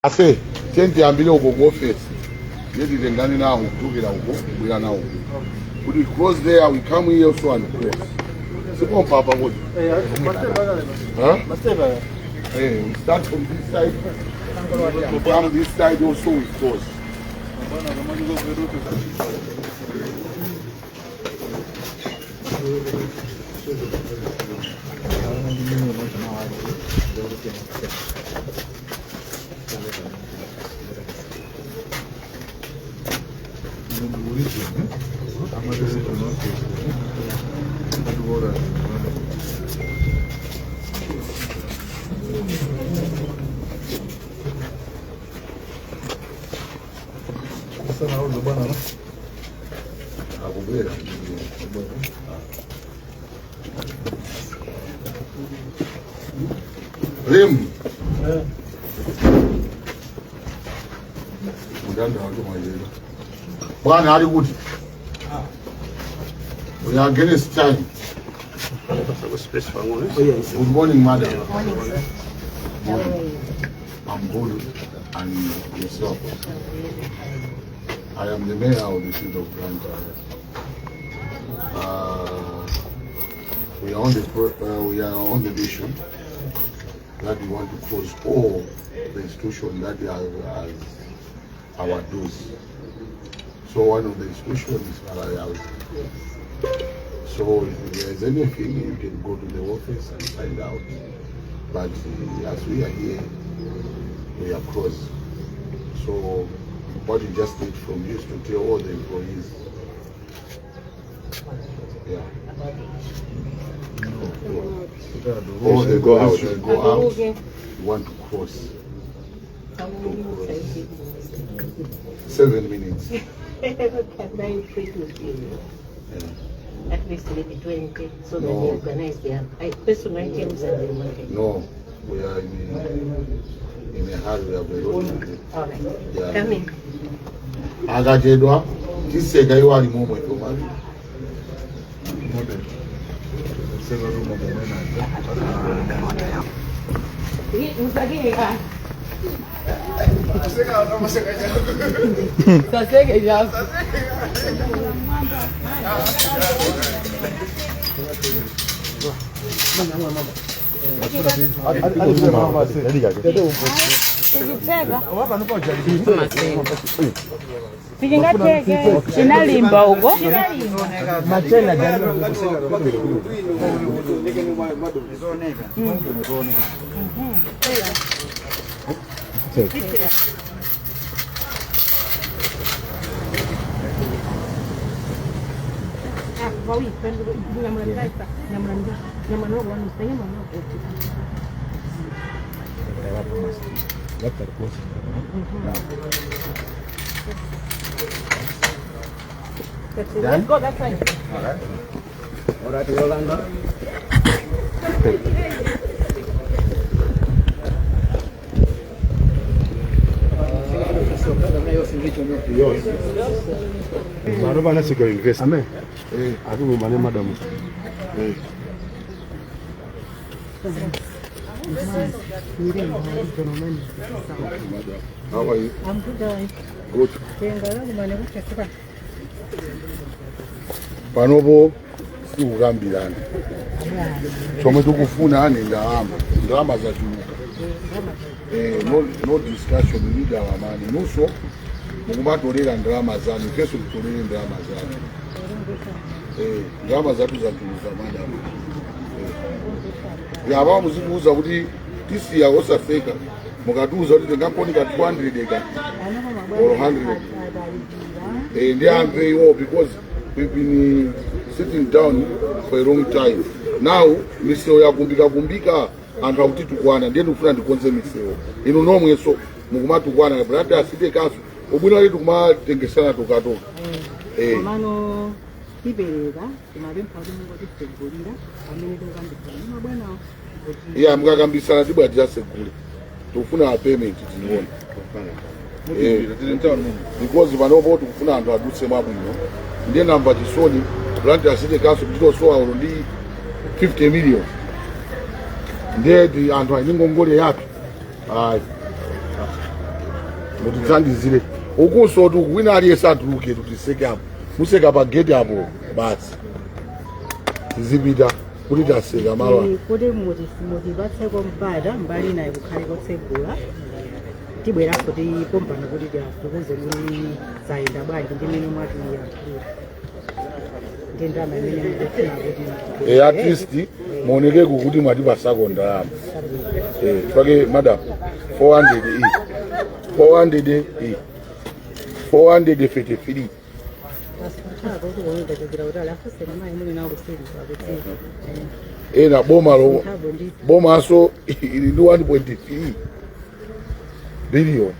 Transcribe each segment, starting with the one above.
Ase tiye tiyambire uko ku office, ndiye titengane nawo kuchokera uko kubwera nawo uko. Kuti we cross there, we come here also and cross. Sipompa apa kodi? Huh? We start from this side, we come this side also, we cross. Akubwera. Remu. Muganda wake mwajera. Bwana ali kuti? We are against time. Good morning, madam. Morning, sir. Morning. I'm good. And yourself? I am the mayor of the city of Blantyre. We are on the mission that we want to close all the institutions that are as our dues. So one of the institutions is Malawi Housing. So if there is anything, you can go to the office and find out. But as we are here, we are closed. So what we just need from you is to tell all the employees. Yeah. All the Go out. should go out. We want to cross. How many minutes are you giving me, sir? 7 minutes. Can I treat with you? Yeah. At least maybe 20, so that No. they organize their personal items and then money. No, we are in a hurry. We have a lot to do. All right. Yeah. Come in. Akachedwa tiseka iwo ali momwe koma. Sichingatheke, chinalimba uko. Let's go that side. All right, Yolanda. Bano banasika university. Amen. Ati mumane madam. How are you? I'm good. How are you? Good. Panopo sikukambirana, chomwe tikufuna ni ndalama, ndalama zachuluka. No, no discussion, we need our money. Nunso mukumatolera ndalama zanu, ifenso titolere ndalama zanu. Ndalama zathu zachuluka, madam. Yaba muzitiuza kuti tisiya osafeka, mukatiuza kuti tingamponi ka 200 ka or 100. Ndi amve iwo, because we've been sitting down for a long time now. Misewu yakumbika kumbika, anthu akutitukwana, ndiye ndikufuna ndikonze misewu. Inu nomwenso mukumatukwana Blantyre City Council, ubwino letu kumatengesana tokatoka. Komano tipereka, timapempha kuti mungotisegulira pamene tikukambisana ndi mabwanawo kuti Iya, mukakambisana tibwa tisasegule, tikufuna a payment tinione. Because panopo tikufuna anthu adutse mwabwino. Ndiye ndamva chisoni, Blantyre City Council kuchitosowa ulo ndi 50 million, ndiye ti anthu ali ndi ngongole yathu. Ayi. Mutithandizire ukunso kuti wina aliyense atuluke, tutiseke apo, museka pa gate apo basi, tizipita kuti taseka malo ano. Kuti mutipatseko mpata mbali naye kukhale kotsegula, tibweranso tipompano kuti tiafukuze kuti zayenda bwanji ndi mene mwatiyankhula ndi ndalama imene mukufuna kuti At least muoneke kuti mwatipasako ndalama. Pake madam, 400 e 400 e 453. Asunthapo kuti kuoneka kuti afuseni mayi muli nawo kuseri akutsika. Ena boma lo Nthapo ndi bomaso ili ndi 1.3 billion.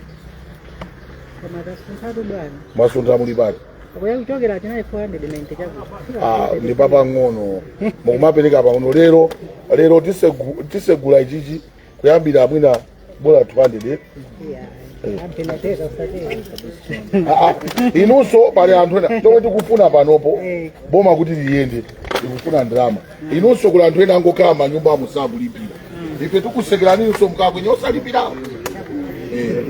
Koma tasunthatu bwana. Mwasuntha muli pati? Akuya kuchokera tinayi 490 chakuti. Ah, ndi papang'ono, mukumapereka pang'ono. Lero lero tisegula ichichi kuyambira mwina bola 200, eh? Amphenateka usateka. Ah, ah, inunso pali anthu ena chomwe tikufuna panopo Eh. boma kuti liyende tikufuna ndalama. Inunso kuli anthu ena angokhala manyumba amusakulipira. Ife tikusekerani, inunso mukakwenye osalipira. Eh,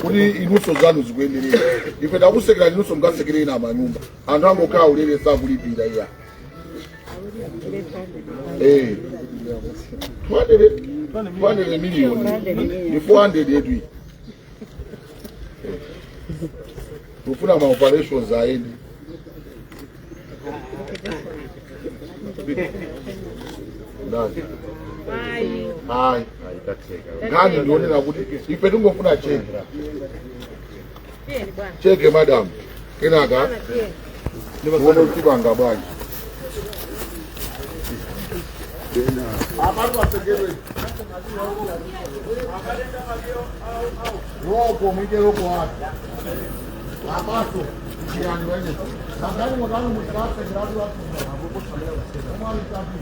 kuti inunso zanu zikuyenderera. Ife takusekerani, inunso mukasekereni amanyumba anthu angokhala ulere sakulipira iya. Eh, 200 200 million ni 400 yetu iyi. Tufuna ma operations aende. Ndani? Hayi. Ngani ndionera kuti ife tingofuna cheque. Cheque madam. Kenaka tione kuti panga bwanji. Apatu asekerwe. Roko mwike roko wapi? Apaso. Yani wene. Sangani motano mutirasa jiratu watu. Omali tapi.